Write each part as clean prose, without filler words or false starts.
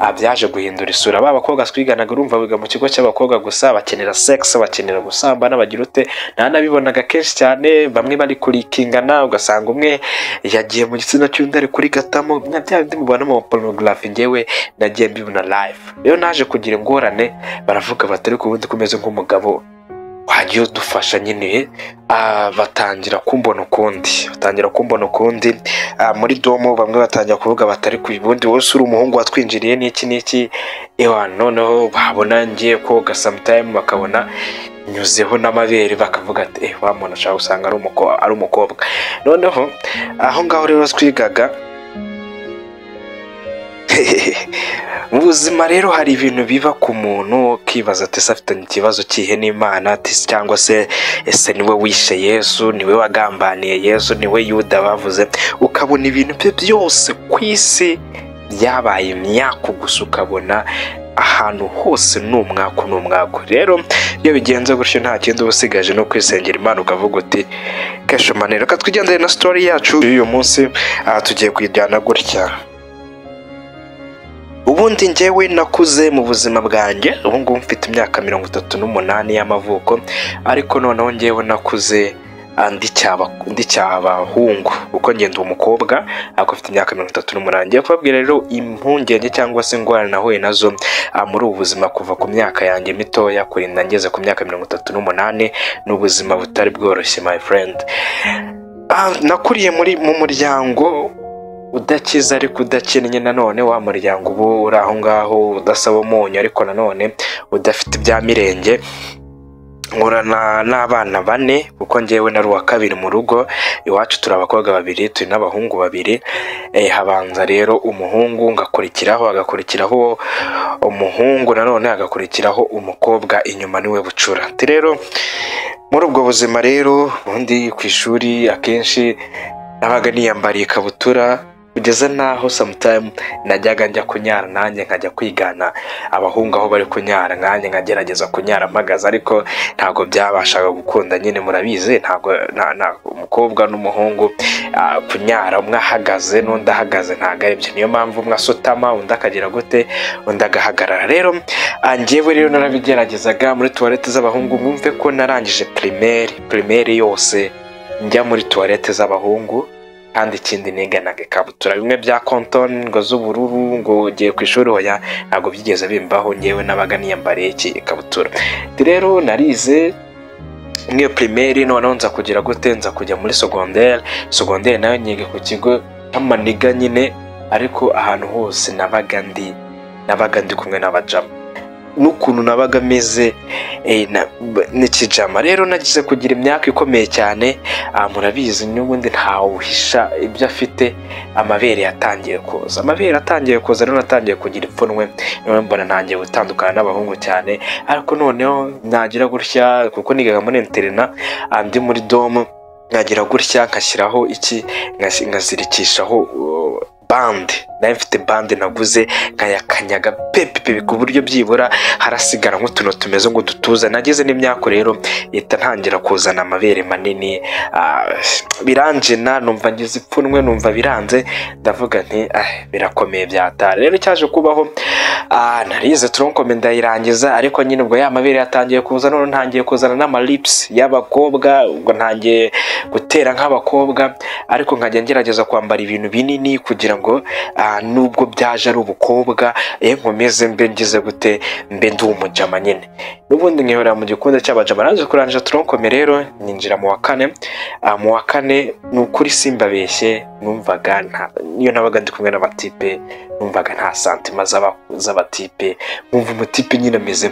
Byaje guhindura isura. Ba bakobwa twiganaga, urumva biga mu kigo cy'abakobwa gusa, bakenera sex, bakenera gusambana, bagira ute, nanabibonaga kenshi cyane. Bamwe bari kurikingana, ugasanga umwe yagiye mu gitsina cy'undi ari kuri gatamo, nka bya bindi mubona mu pornography. Njyewe nagiye mbibona live. Rero naje kugira ingorane, baravuga bati: "Ariko ubundi kumeze nk'umugabo, wagiye udufasha nyine?" Batangira kumbona ukundi, batangira kumbona ukundi. Muri dorm bamwe batangira kuvuga batari ku ubundi wowe uri umuhungu watwinjiriye n'iki n'iki. Ewa, noneho babona ngiye koga, sometime bakabona nyuzeho n'amabere, bakavuga ati: "Eh, wa muntu ashobora gusanga ari umukobwa." Noneho aho ngaho rero twigaga mu buzima, rero hari ibintu biba ku muntu ukibaza ati: "Ese afitanye ikibazo kihe n'Imana?" Ati cyangwa se: "Ese niwe wishe Yesu? Niwe wagambaniye Yesu? Niwe Yuda bavuze?" Ukabona ibintu bye byose ku isi byabaye imyaku gusa, ukabona ahantu hose ni umwaku, ni umwaku. Rero iyo bigenze gutyo, nta kindi uba usigaje no kwisengera Imana, ukavuga uti: "Kesho mane." Reka twigendere na story yacu y'uyu munsi. Aha tugiye kuyijyana gutya. Ubundi njyewe nakuze mu buzima bwanjye, ubu ngubu mfite imyaka 38 y'amavuko, ariko noneho njyewe nakuze ndi cyabahungu, kuko ngenda umukobwa ariko mfite imyaka 38. Ngiye kubabwira rero impungenge cyangwa se ingorane nahuye nazo muri ubu buzima kuva ku myaka yanjye mitoya kurinda ngeze ku myaka 38. Ni ubuzima butari bworoshye, my friend. Nakuriye mu muryango udakiza ariko udakennye nanone, wa muryango uba uri aho ngaho udasaba umunyu ariko nanone udafite ibya mirenge. Nkurana n'abana bane, kuko njyewe nari uwa kabiri mu rugo iwacu. Turi abakobwa babiri, turi n'abahungu babiri. Habanza rero umuhungu, ngakurikiraho, hagakurikiraho umuhungu nanone, hagakurikiraho umukobwa inyuma, niwe bucura. Ati rero muri ubwo buzima rero, ubundi ku ishuri akenshi nabaga niyambariye ikabutura, kugeza n'aho sometime najyaga njya kunyara, nanjye nkajya kwigana abahungu aho bari kunyara, nkanjye nkagerageza kunyara mpagaze, ariko ntabwo byabashaga gukunda nyine. Murabizi, ntabwo umukobwa n'umuhungu kunyara umwe ahagaze n'undi ahagaze ntabwo ari byo. Niyo mpamvu umwe asutama, undi akagira gute, undi agahagarara. Rero njyewe rero narabigeragezaga muri toilette z'abahungu. Mwumve ko narangije primaire, primaire yose njya muri toilette z'abahungu. Kandi ikindi, niganaga ikabutura bimwe bya kontoni ngo z'ubururu, ngo ugiye ku ishuri. Hoya, ntabwo byigeze bimbaho. Ngewe nabaga niyambariye iki? Ikabutura. Rero narize nk'iyo primaire, noneho nza kugira gute? Nza kujya muri secondaire. Secondaire nayo nyiga ku kigo cy'amaniga nyine, ariko ahantu hose nabaga ndi, nabaga ndi kumwe n'abajama, n'ukuntu nabaga meze n'ikijama. Rero nagize kugira imyaka ikomeye cyane. Murabizi n'ubundi ntawuhisha ibyo afite. Amabere yatangiye kuza, amabere atangiye kuza rero natangiye kugira ipfunwe. Noneho mbona ntangiye gutandukana n'abahungu cyane, ariko noneho nagira gutya, kuko nigaga muri internat, ndi muri dorm, nkagira gutya nkashyiraho iki, nkazirikishaho bande. Nayo mfite bande naguze, nkayakanyaga pepepe, ku buryo byibura harasigara nk'utuntu tumeze ngo dutuza. Nageze n'imyaka rero ihita ntangira kuzana amabere manini, biranjena, numva ngize ipfunwe, numva biranze, ndavuga nti: "Ah, birakomeye byatara." Rero cyaje kubaho, narize tronc commun ndayirangiza, ariko nyine ubwo ya mabere yatangiye kuza, none ntangiye kuzana n'amalips y'abakobwa, ubwo ntangiye gutera nk'abakobwa, ariko nkajya ngerageza kwambara ibintu binini kugira ngo nubwo byaje ari ubukobwa, nkomeze mbe ngize gute, mbe ndi umujama nyine, n'ubundi nkihorera mu gikundi cy'abajama. Naje kurangiza tronc commun rero, ninjira mu wa kane. Mu wa kane, ni ukuri simbabeshye, numvaga niyo nabaga ndi kumwe n'abatipe, numvaga nta sentiment z'abatipe, nkumva umutipe nyine ameze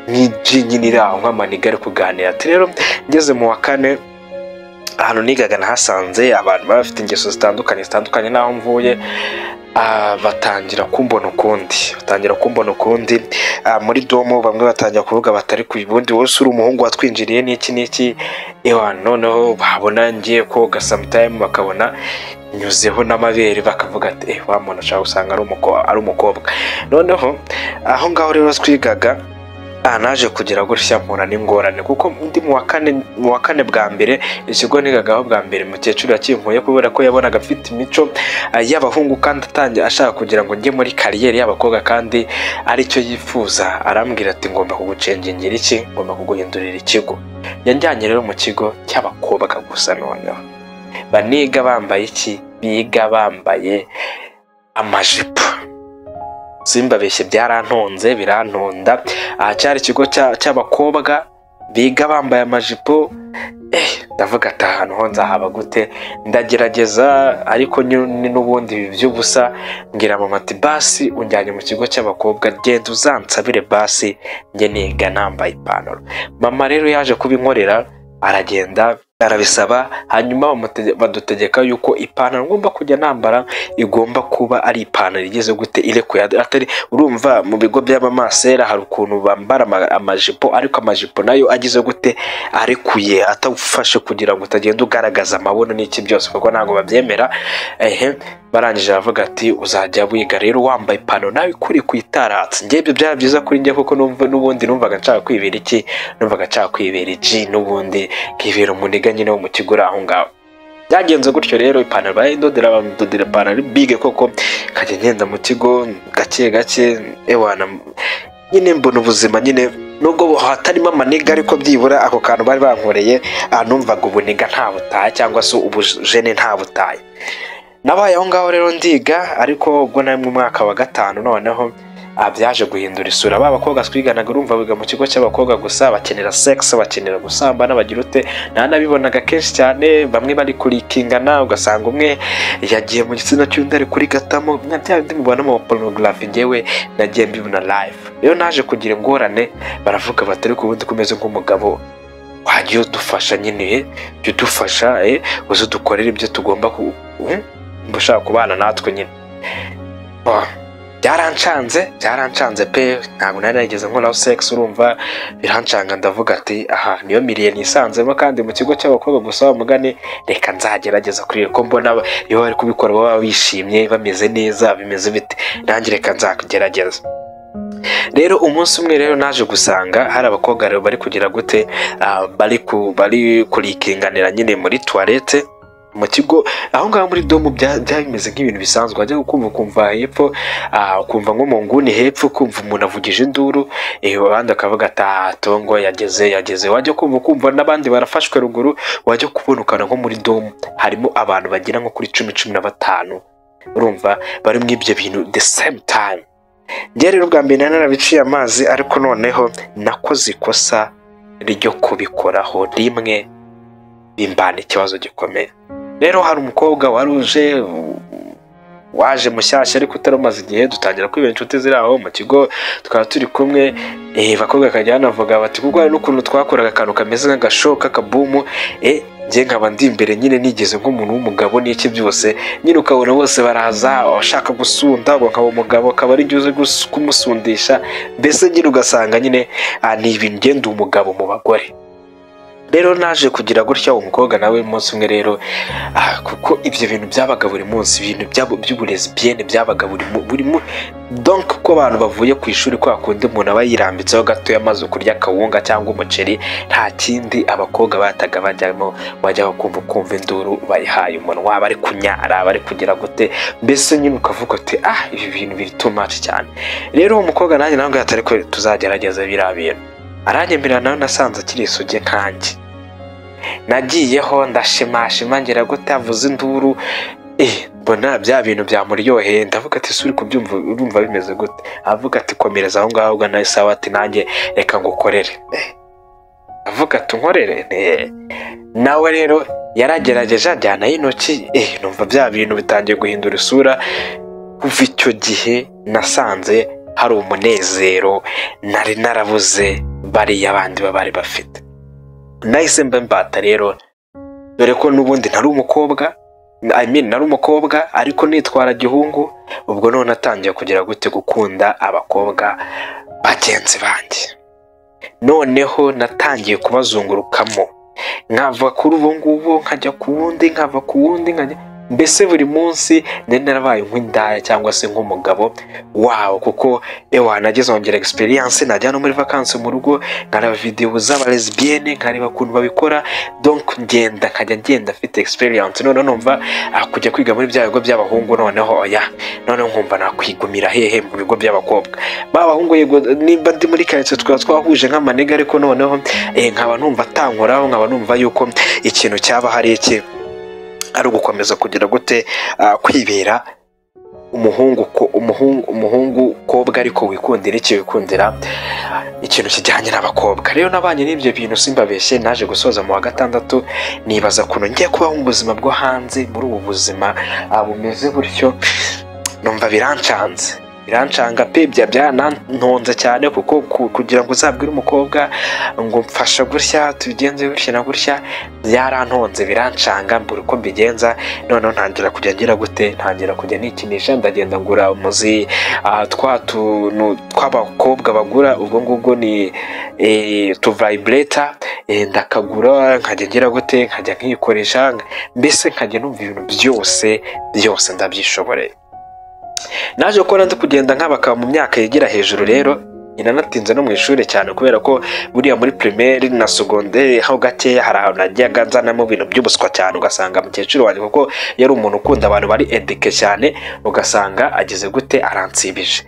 nk'iji nyine iri aho, nk'amaniga ari kuganira. Ati rero ngeze mu wa kane, ahantu nigaga nahasanze abantu baba bafite ingeso zitandukanye, zitandukanye n'aho mvuye. Batangira kumbona ukundi, batangira kumbona ukundi. Muri dorm bamwe batangira kuvuga batari ku ubundi wowe uri umuhungu watwinjiriye n'iki n'iki? Ewa, noneho babona ngiye koga, sometime bakabona nyuzeho n'amabere, bakavuga ati: "Eh, wa muntu ashobora gusanga ari umukobwa." Noneho aho ngaho rero twigaga Naje kugira gutya mpura n'ingorane, kuko ndi mu wa kane bwa mbere, ikigo nigagaho bwa mbere mukecuru yakinkuye kubera ko yabonaga afite imico y'abahungu kandi atangiye ashaka kugira ngo njye muri kariyeri y'abakobwa kandi aricyo yifuza. Arambwira ati ngomba kugucengingira iki, ngomba kuguhindurira ikigo. Yanjyanye rero mu kigo cy'abakobwa gusa, noneho baniga bambaye iki, biga bambaye amajipo. Simbabeshye byarantonze birantonda. Aha cyari ikigo cy'abakobwa biga bambaye amajipo. Ndavuga ati ahantu ho nzahaba gute, ndagerageza ariko n'ubundi by'ubusa. Mbwira mama ati basi unjyanye mu kigo cy'abakobwa, genda uzansabire basi njye niga nambaye ipantaro. Mama rero yaje kubinkorera, aragenda arabisaba, hanyuma badutegeka yuko ipantaro ngomba kujya nambara igomba kuba ari ipantaro igeze gute, irekuye, atari urumva mu bigo by'abamasera hari ukuntu bambara amajipo, ariko amajipo nayo agize gute, arekuye, atagufashe kugira ngo utagenda ugaragaza amabuno n'iki byose, kuko ntabwo babyemera. Barangije baravuga ati uzajya wiga rero wambaye ipantaro nawe ikuri ku itaratse. Njye ibyo byaba byiza kuri njye, kuko n'ubundi numvaga nshaka kwibera iki, numvaga nshaka kwibera iki, n'ubundi nkibera umuniga nyine wo mu kigo aho ngaho. Byagenze gutyo rero, ipantaro barayindodera, bamudodera ipantaro bige koko, nkajya ngenda mu kigo gake gake, ewana nyine mbona ubuzima nyine nubwo hatarimo amaniga, ariko byibura ako kantu bari bankoreye, numvaga ubuniga nta butaye cyangwa se ubujene nta butaye. Nabaye aho ngaho rero ndiga, ariko ubwo nari mu mwaka wa 5 noneho byaje guhindura isura. Ba bakobwa twiganaga urumva biga mu kigo cy'abakobwa gusa, bakenera sex, bakenera gusambana, bagira ute, nanabibonaga kenshi cyane, bamwe bari kurikingana, ugasanga umwe yagiye mu gitsina cy'undi ari kuri gatamo, bya bindi mubona mu pornography, njyewe nagiye mbibona live. Rero naje kugira ingorane, baravuga bati ariko ubundi kumeze nk'umugabo wajya udufasha nyine, jya udufasha, uze udukorere ibyo tugomba ushaka kubana natwe nyine. Byarancanze pe, ntabwo nari narigeze nkoraho sex, urumva birancanga. Ndavuga ati aha niyo miriye nisanzemo, kandi mu kigo cy'abakobwa gusa, wa mugani reka nzagerageza kuri ko mbona iyo bari kubikora baba bishimye bameze neza, bimeze bite, nanjye reka nzagerageza. Rero umunsi umwe rero naje gusanga hari abakobwa rero bari kugira gute, bari kurikinganira nyine muri toilette mu kigo aho ngaho muri domu. Byari bimeze nk'ibintu bisanzwe, wajya kumva hepfo, ukumva nko mu nguni hepfo, kumva umuntu avugije induru, abandi akavuga ati tongo yageze, wajya kumva n'abandi barafashwe ruguru, wajya kubona ukabona nko muri domu harimo abantu bagera nko kuri 10, 15, urumva bari mu ibyo bintu the same time. Njye rero bwa mbere narabiciye amazi, ariko noneho nakoze ikosa ryo kubikoraho rimwe bimbana ikibazo gikomeye. Rero hari umukobwa waruje waje mushyashya ariko utaramaze igihe, dutangira kwibera inshuti ziri aho mu kigo, tukaba turi kumwe. Abakobwa bakajya banavuga bati kuko hari n'ukuntu twakoraga akantu kameze nk'agashoka k'akabumu, njye nkaba ndi imbere nyine nigeze nk'umuntu w'umugabo n'iki byose nyine, ukabona bose baraza abashaka gusunda, ubwo nkaba umugabo akaba ari uzi kumusundisha, mbese nyine ugasanga nyine ni ibintu ngenda umugabo mu bagore. Rero naje kugira gutya umukobwa nawe umunsi umwe rero, kuko ibyo bintu byabaga buri munsi, ibintu by'uburezi byene byabaga buri donc ko abantu bavuye ku ishuri kwa kundi umuntu aba yirambitseho gato yamaze kurya akawunga cyangwa umuceri, nta kindi abakobwa bataga bajyamo, wajya kumva induru bayihaye umunwa, bari kunyara, bari kugira gute, mbese nyine ukavuga uti ibi bintu biri too much cyane. Rero uwo mukobwa nanjye nawe ngo atari ko tuzagerageza biriya bintu, aranyemerera, nawe nasanze akiri isugi nkanjye. Nagiyeho ndashimashima ngira gute, avuze induru, mbona bya bintu byamuryoheye, ndavuga ati suri kubyumva urumva bimeze gute, avuga ati komereza aho ngaho, nawe sawa, ati nanjye reka ngukorere, avuga ati unkorere. Nawe rero yaragerageje ajyana y'intoki, numva bya bintu bitangiye guhindura isura. Kuva icyo gihe nasanze hari umunezero nari narabuze bariya bandi bari bafite. Nahise mba mbata rero, dore ko n'ubundi nari umukobwa, nari umukobwa ariko nitwara gihungu. Ubwo none atangiye kugira gute, gukunda abakobwa bagenzi banjye. Noneho natangiye kubazungurukamo, nkava kuri ubu ngubu nkajya ku wundi, nkava ku wundi nkajya. Mbese buri munsi nari narabaye nk'indaya cyangwa se nk'umugabo wawo, kuko ewa nageze ngera experience, najya no muri vacances mu rugo nkareba video z'aba lesbienne, nkareba ukuntu babikora. Donc ngenda nkajya ngenda mfite experience. Noneho numva kujya kwiga muri bya bigo by'abahungu, noneho oya, noneho nkumva nakwigumira hehe mu bigo by'abakobwa. B'abahungu yego nimba ndi muri quartier twaba twahuje nk'amanega, ariko noneho nkaba numva atankoraho, nkaba numva yuko ikintu cyaba hari iki ari ugukomeza kugira gute, kwibera umuhungu ko umuhungu kobwa, ariko wikundira iki, wikundira ikintu kijyanye n'abakobwa. Rero nabanye n'ibyo bintu simbabeshye, naje gusoza mu wa gatandatu nibaza ukuntu ngiye kubaho mu buzima bwo hanze, muri ubu buzima bumeze gutyo. Numva birancanze, birancanga pe, byanantonze cyane, kuko kugira ngo uzabwire umukobwa ngo mfasha gutya, tubigenze gutya na gutya, byarantonze birancanga, mbura uko mbigenza. Noneho ntangira kujya ngira gute, ntangira kujya nikinisha, ndagenda ngura umuzi twa tuntu tw'abakobwa bagura, ubwo ngubwo ni tu vibrator, ndakagura nkajya ngira gute, nkajya nkikoresha, mbese nkajya numva ibintu byose byose ndabyishoboreye. Naje gukora ndi kugenda nk'abakaba mu myaka yigira hejuru. Rero inanatinze no mu ishuri cyane, kubera ko buriya muri primaire na secondaire ho gakeya hari ahantu najyaga nzanamo ibintu by'ubuswa cyane, ugasanga mukecuru wanjye, kuko yari umuntu ukunda abantu bari éduqué cyane, ugasanga ageze gute aransibije.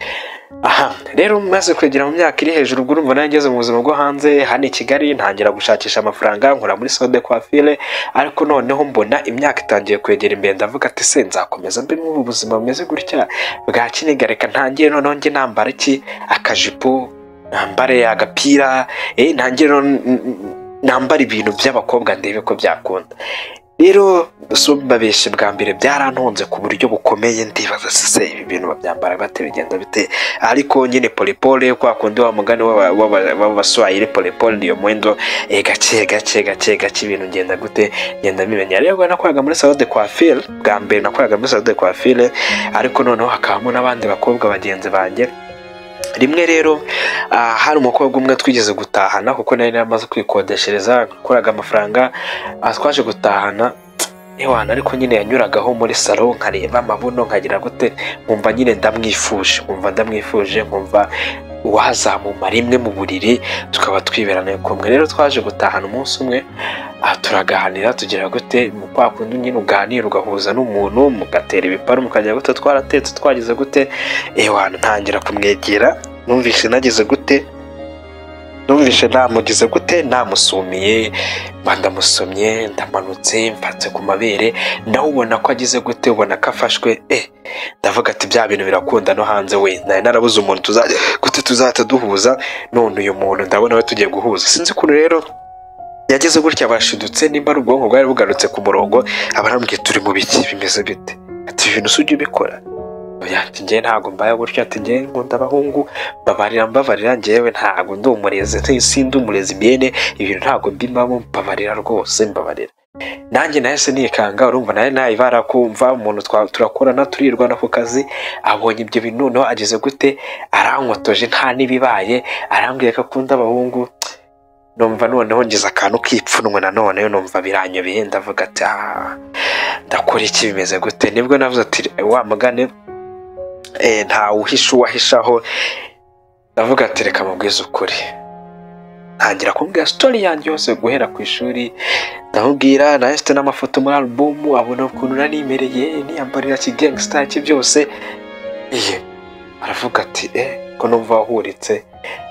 Aha rero maze kwegera mu myaka iri hejuru, ubwo urumva nageze mu buzima bwo hanze hano i Kigali, ntangira gushakisha amafaranga, nkora muri salon de coiffure. Ariko noneho mbona imyaka itangiye kwegera imbere, ndavuga ati se nzakomeza mbe muri ubu buzima bumeze gutya bwa kiniga? Reka ntangire noneho njye nambara iki, akajipo, nambare agapira, ntangire nambara ibintu by'abakobwa, ndebe ko byakunda. Rero mbabeshe, bwa mbere byarantonze ku buryo bukomeye, ndibaza se ibi bintu babyambara bate, bigenda bite? Ariko nyine polepole, kwa kundi wa mugani w'Abaswahili, polepole niyo mwendo, gake gake gake gake ibintu ngenda gute, ngenda mbimenya. Rero nakoraga muri salon de coiffure, bwa mbere nakoraga muri salon de coiffure, ariko noneho hakabamo n'abandi bakobwa bagenzi banjye. Rimwe rero hari umukobwa umwe twigeze gutahana, kuko nari naramaze kwikodeshereza, nakoraga amafaranga, twaje gutahana ewana. Ariko nyine yanyuragaho muri salon nkareba amabuno, nkagira gute, nkumva nyine ndamwifuje, nkumva ndamwifuje, nkumva wazamuma rimwe mu buriri tukaba twiberana kumwe. Rero twaje gutahana umunsi umwe, turaganira, tugira gute, mu kwa kundi nyine uganira ugahuza n'umuntu, mugatera ibiparu, mukagira gute, twaratetse, twagize gute, ewana ntangira kumwegera. Numvishe nagize gute, numvishe namugize gute, namusumiye, mba ndamusomye, ndamanutse mfatse ku mabere, nawe ubona ko agize gute, ubona ko afashwe. Ndavuga ati bya bintu birakunda no hanze we, nari narabuze umuntu tuzajya gute, tuzahita duhuza, none uyu muntu ndabona we tugiye guhuza. Sinzi ukuntu rero yageze gutya bashidutse, nimba ari ubwonko bwari bugarutse ku murongo, aba arambwiye turi mu biki, bimeze bite? Ati ibintu si ujya ubikora? Oya, ati njyewe ntabwo mbaye gutya, ati njyewe nkunda abahungu, mbabarira, mbabarira, njyewe ntabwo ndi umurezi, sindi umurezi bene ibintu ntabwo mbibamo, mbabarira rwose, mbabarira. Nanjye nahise nikanga, urumva nawe nayibara kumva umuntu turakorana, turirwana ku kazi, abonye ibyo bintu, noneho ageze gute arankotoje, nta n'ibibaye, arambwira ko akunda abahungu. Numva noneho ngize akantu k'ipfunwe, nanone numva biranyobeye, ndavuga ati ah, ndakora iki, bimeze gute? Nibwo navuze ati wa mugani ntawe uhisha uwahishaho, ndavuga ati reka mubwize ukuri. Ntangira kumubwira story yanjye yose guhera ku ishuri, ndamubwira nawe mfite n'amafoto muri alubumu, abona ukuntu nanimereye niyambarira kigangsta ki byose. Iye aravuga ati ko numva wahuritse?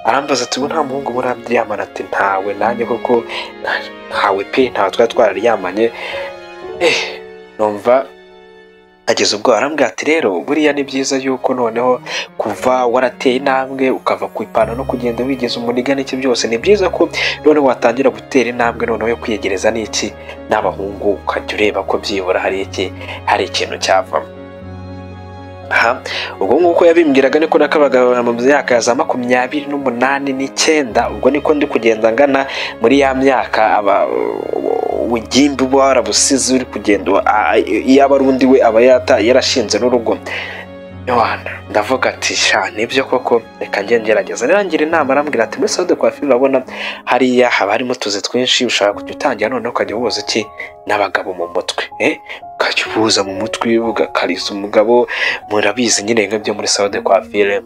Arambaza ati ubu nta muhungu muraryamana? Ati ntawe, nanjye koko ntawe pe, ntawe twari twararyamanye. Numva ageze ubwo arambwira ati rero buriya ni byiza yuko noneho kuva warateye intambwe ukava ku ipantaro no kugenda wigeza umuniga n'iki byose, ni byiza ko noneho watangira gutera intambwe noneho yo kwiyegereza n'iki n'abahungu, ukajya ureba ko byibura hari iki, hari ikintu cyavamo. Aha ubwo nguko yabimbwiraga niko nakabaga mu myaka ya za 28 n'icyenda, ubwo niko ndi kugenda ngana muri ya myaka aba ubugimbi uba warabusize, uri kugenda, iyaba ari undi we aba yarashinze n'urugo. Yohana ndavuga ati sha nibyo koko, reka njye ngerageza. Nirangira inama arambwira ati muri salon de coiffure urabona hariya haba harimo utuzi twinshi, ushobora kujya utangira noneho ukajya woza iki n'abagabo mu mutwe, ukajya ubuza mu mutwe ugakarisa umugabo, murabizi nyine nk'ibyo muri salon de coiffure.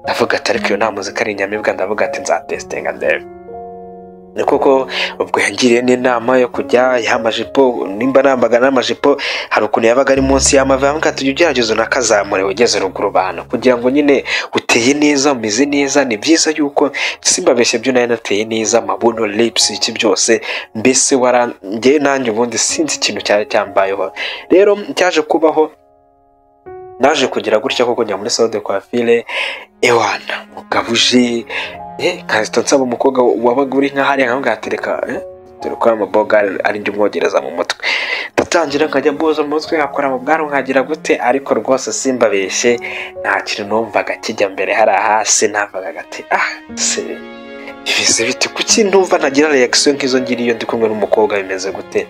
Ndavuga ati ariko iyo nama uzi ko ari inyamibwa, ndavuga ati nzatesitinga ndebe. Ni koko ubwo yangiriye n'inama yo kujya y'amajipo, nimba nambaga n'amajipo hari ukuntu yabaga ari munsi y'amavi, ambwira ati ujya ugerageza unakazamure ugeze ruguru bantu, kugira ngo nyine uteye neza umeze neza. Ni byiza yuko simbabeshye byo nari nateye neza, amabuno, lips, iki byose mbese waranjye nanjye ubundi sinzi ikintu cyari cyambayeho. Rero cyaje kubaho, naje kugira gutya koko njya muri salon de coiffure, ewana mugabo uje nkahita nsaba umukobwa wabaga uri nka hariya nkamubwira ati reka dore ko amaboga ari njye umwogereza mu mutwe. Ndatangira nkajya mboza mu mutwe, nkakora mu bwanwa, nkagira gute, ariko rwose simbabeshye nta kintu numvaga kijya mbere hariya hasi. Navugaga ati ah se bimeze bite, kuki numva ntagira reaction nk'izo ngira iyo ndi kumwe n'umukobwa, bimeze gute?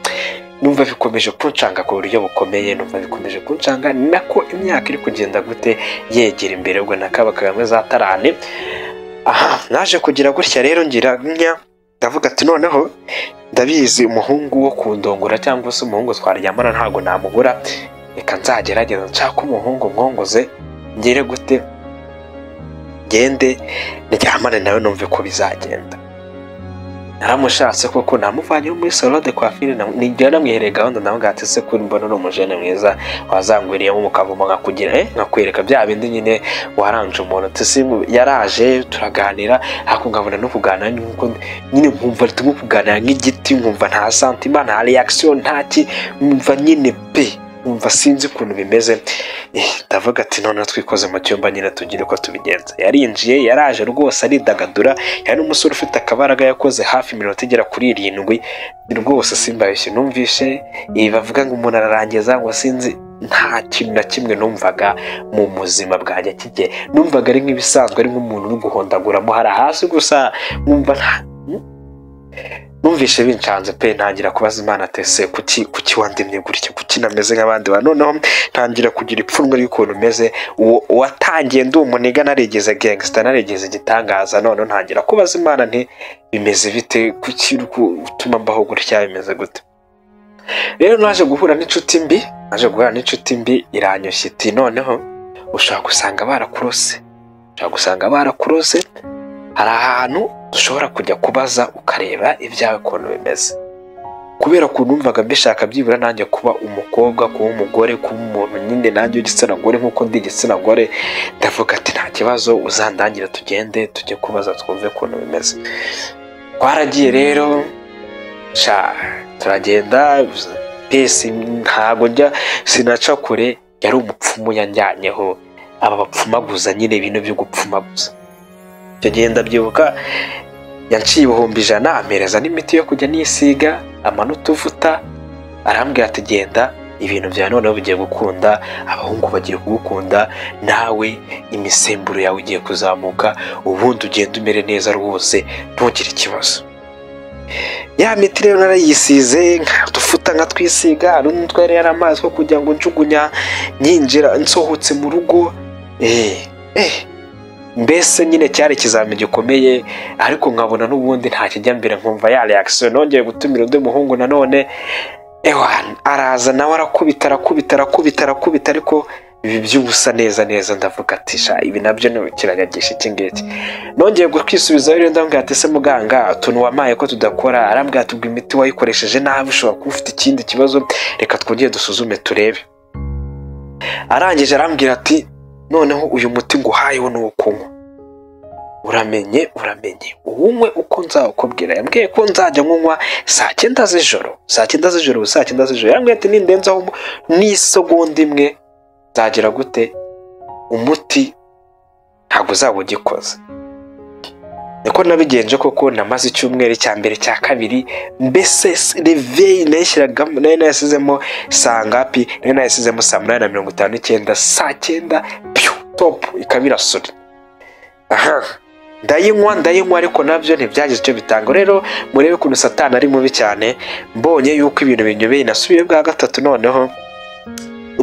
Numva bikomeje kuncanga ku buryo bukomeye, numva bikomeje kuncanga nako imyaka iri kugenda gute yegera imbere, ubwo nakaba Kagame za tarane. Aha naje kugira gutya rero ngira nya ndavuga ati noneho ndabizi umuhungu wo kundongora cyangwa se umuhungu twaryamana ntago namubura, reka nzagerageza nshaka umuhungu nkongoze ngere gute ngende ndyamane nawe numve ko bizagenda. Naramushatse koko, namuvanye muri salon de coiffure, nijya namwihereye gahunda, nawe ati se kuri mbona uri umujene mwiza wazangwiriyemo mukavuma nkakugira nkakwereka bya bindi nyine waranje umuntu. Ati yaraje turaganira, ariko nkabona no kuganira nyine nkumva turimo kuganira nk'igiti, nkumva nta sentiment, nta reaction, nta ki, nkumva nyine pe nkumva sinzi ukuntu bimeze. Ndavuga ati noneho twikoze mu cyumba nyine tugire uko tubigenza. Yarinjiye yaraje rwose aridagadura, yari umusore ufite akabaraga, yakoze hafi iminota igera kuri 7 rwose simbabeshye numvishe ibi bavuga ngo umuntu ararangiza ngo sinzi, nta kintu na kimwe numvaga mu buzima bwanjye kijye, numvaga ari nk'ibisanzwe, ari nk'umuntu uri guhondaguramo hari hasi gusa, nkumva nta numvishe bincanze pe. Ntangira kubaza Imana ati ese kuki wandemye gutya, kuki nameze nk'abandi bantu? Noneho ntangira kugira ipfunwe ry'ukuntu meze, uwatangiye ndi umuniga narigeze gangster, narigeze igitangaza. Noneho ntangira kubaza Imana nti bimeze bite, kuki utuma mbaho gutya, bimeze gute? Rero naje guhura n'inshuti mbi, iranyoshya iti noneho ushobora gusanga barakurose, hari ahantu dushobora kujya kubaza ukareba ibyawe ukuntu bimeze. Kubera ukuntu numvaga mbishaka byibura nanjye kuba umukobwa, kuba umugore, kuba umuntu nyine nanjye w'igitsina gore nk'uko ndi igitsina gore, ndavuga ati nta kibazo uzandangira tugende tujye kubaza twumve ukuntu bimeze. Twaragiye rero sha turagenda pesi, ntago njya sinaca kure, yari umupfumu yanjyanyeho, aba bapfumaguza nyine ibintu byo gupfumaguza. Icyo gihe ndabyibuka yanciye 100,000 ampereza n'imiti yo kujya nisiga amanota uvuta, arambwira ati genda ibintu byawe noneho bigiye gukunda, abahungu bagiye kugukunda, nawe imisemburo yawe igiye kuzamuka, ubundi ugenda umere neza rwose ntugire ikibazo. Ya miti rero narayisize nkadufuta nkatwisiga, hari n'utwo yari amazi ko kugira ngo njugunya nyinjira nsohotse mu rugo, mbese nyine cyari ikizami gikomeye, ariko nkabona n'ubundi nta kijya mbere, nkumva ya reaction. Nongeye gutumira undi muhungu nanone, ewana araza nawe arakubita arakubita arakubita arakubita, ariko ibi by'ubusa neza neza. Ndavuga ati sha ibi nabyo ni kiranyagisha iki ngiki. Nongeye kwisubizayo rero ndamubwira ati se muganga utuntu wampaye ko tudakora, arambwira ati ubwo imiti wayikoresheje nabi, ushobora kuba ufite ikindi kibazo, reka twongere dusuzume turebe. Arangije arambwira ati noneho uyu muti nguhayeho ni uwo kunywa, uramenye uwunywe uko nzawukubwira. Yambwiye ko nzajya nkunywa saa 9 z'ijoro, saa 9 z'ijoro, saa 9 z'ijoro. Yambwiye ati nindenzaho n'isegonda imwe nzagira gute, umuti ntabwo uzaba ugikoze. Niko nabigenje koko, namaze icyumweru cya mbere cya kabiri, mbese reveil nayishyiragamo, nari nayasizemo saa ngapi, nari nayasizemo saa 8:59, saa 9 piu top ikaba irasona. Aha ndayinywa ariko nabyo ntibyagize icyo bitanga. Rero murebe ukuntu Satani ari mubi cyane, mbonye yuko ibintu binyobeye nasubiye bwa gatatu. Noneho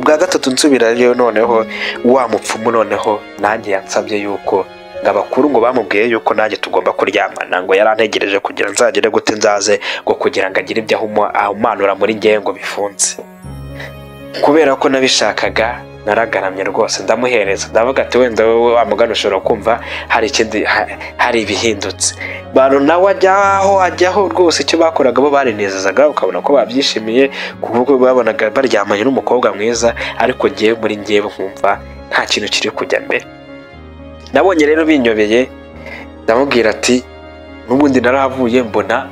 Ubwa gatatu nsubirayo noneho wa mupfumu noneho nanjye yansabye yuko ngo abakuru ngo bamubwiye yuko nanjye tugomba kuryamana, ngo yarantegereje kugira nzagere gute nzaze ngo kugira ngo agire ibyo ahumanura muri ngewe ngo bifunze. Kubera ko nabishakaga naragaramye rwose ndamuhereza, ndavuga ati wenda wowe wa mugani ushobora kumva hari ikindi hari ibihindutse. Bantu nawe ajyaho rwose, icyo bakoraga bo barinezezaga, ukabona ko babyishimiye kuko babonaga baryamanye n'umukobwa mwiza, ariko ngewe muri ngewe nkumva nta kintu kiri kujya mbere. Nabonye rero binyobeye, ndamubwira ati n'ubundi narahavuye mbona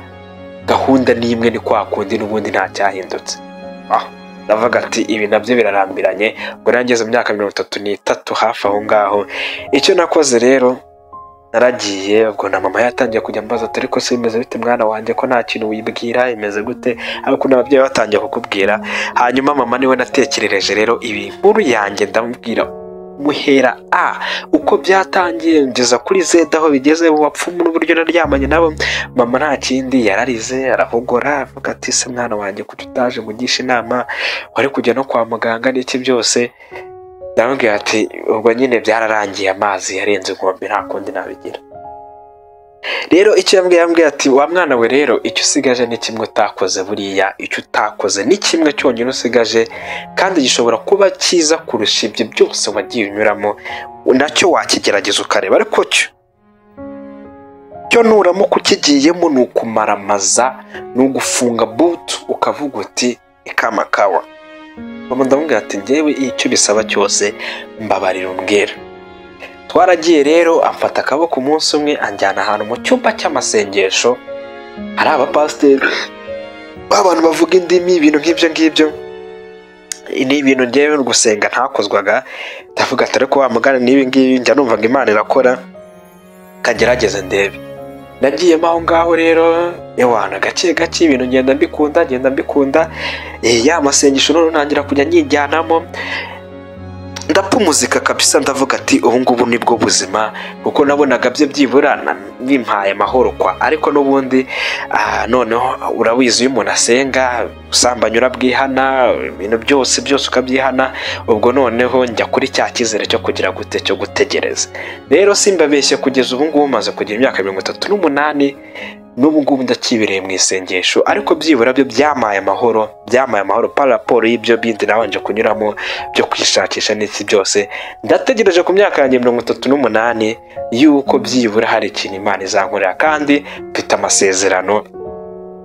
gahunda ni imwe, ni kwa kundi n'ubundi nta cyahindutse. Ndavuga ati ibi nabyo birarambiranye. Ubwo nageze mu myaka 33 hafi aho ngaho. Icyo nakoze rero naragiye, ubwo na mama yatangiye kujya ambaza ati ariko se bimeze bite mwana wanjye ko nta kintu wibwira, imeze gute? Ariko n'ababyeyi batangiye kukubwira. Hanyuma mama niwe natekerereje rero ibi nkuru yanjye, ndamubwira muhera A uko byatangiye ngeza kuri Z aho bigeze mu bapfumu n'uburyo naryamanye nabo. Mama nta kindi yararize, arahogora, avuga ati se mwana wanjye kuki utaje ngo ugishe inama, wari kujya no kwa muganga n'iki byose. Ndamubwira ati ubwo nyine byararangiye, amazi yarenze inkombe, nta kundi nabigira. Rero icyo yambwiye ati wa mwana we rero icyo usigaje ni kimwe utakoze, buriya icyo utakoze ni kimwe cyonyine usigaje, kandi gishobora kuba cyiza kurusha ibyo byose wagiye unyuramo, nacyo wakigerageza ukareba, ariko cyo nuramuka ukigiyemo ni ukumaramaza, ni ugufunga butu ukavuga uti ikamakawa. Mama ndamubwira ati njyewe icyo bisaba cyose mbabarira umbwira. Twaragiye rero, amfata akaboko umunsi umwe anjyana ahantu mu cyumba cy'amasengesho, hari abapasiteri abantu bavuga indimi, ibintu nk'ibyo ngibyo. Ni ibintu ngewe gusenga ntakozwaga, ndavuga ati ariko wa mugani n'ibi ngibi njya numva ngo Imana irakora, kagerageze ndebe. Nagiyemo aho ngaho rero ewana gake gake ibintu ngenda mbikunda, ya masengesho none ntangira kujya nyijyanamo, ndapumuzika kabisa, ndavuga ati ubu ngubu nibwo buzima, kuko nabonaga bye byibura bimpaye amahoro kwa. Ariko n'ubundi noneho urabizi iyo umuntu asenga usambanya urabwihana, ibintu byose byose ukabyihana, ubwo noneho njya kuri cya cyizere cyo kugira gute, cyo gutegereza. Rero simbabeshye kugeza ubu ngubu maze kugira imyaka 38, n'ubu ngubu ndakibereye mu isengesho, ariko byibura byo byamaye amahoro, byamaye amahoro par rapport y'ibyo bindi nabanje kunyuramo byo kwishakisha n'iki byose. Ndategereje ku myaka yanjye 38 yuko byibura hari ikintu Imana izankorera, kandi mfite amasezerano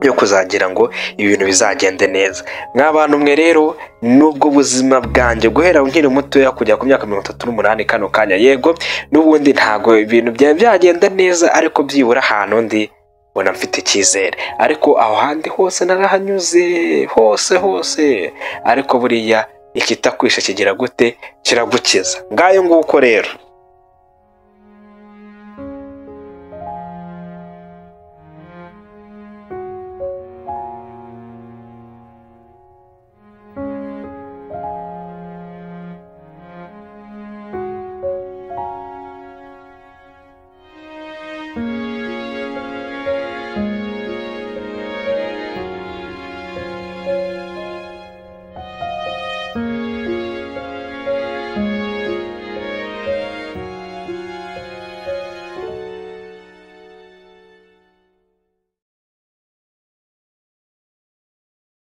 yo kuzagira ngo ibintu bizagende neza. Mw'abantu mwe rero nubwo buzima bwanjye guhera nkiri mutoya kujya ku myaka 38 kano kanya, yego n'ubundi ntago ibintu byagenda neza, ariko byibura ahantu ndi mbona mfite icyizere. Ariko aho handi hose narahanyuze hose hose, ariko buriya ikitakwisha kigira gute, kiragukiza. Ngayo nguko rero.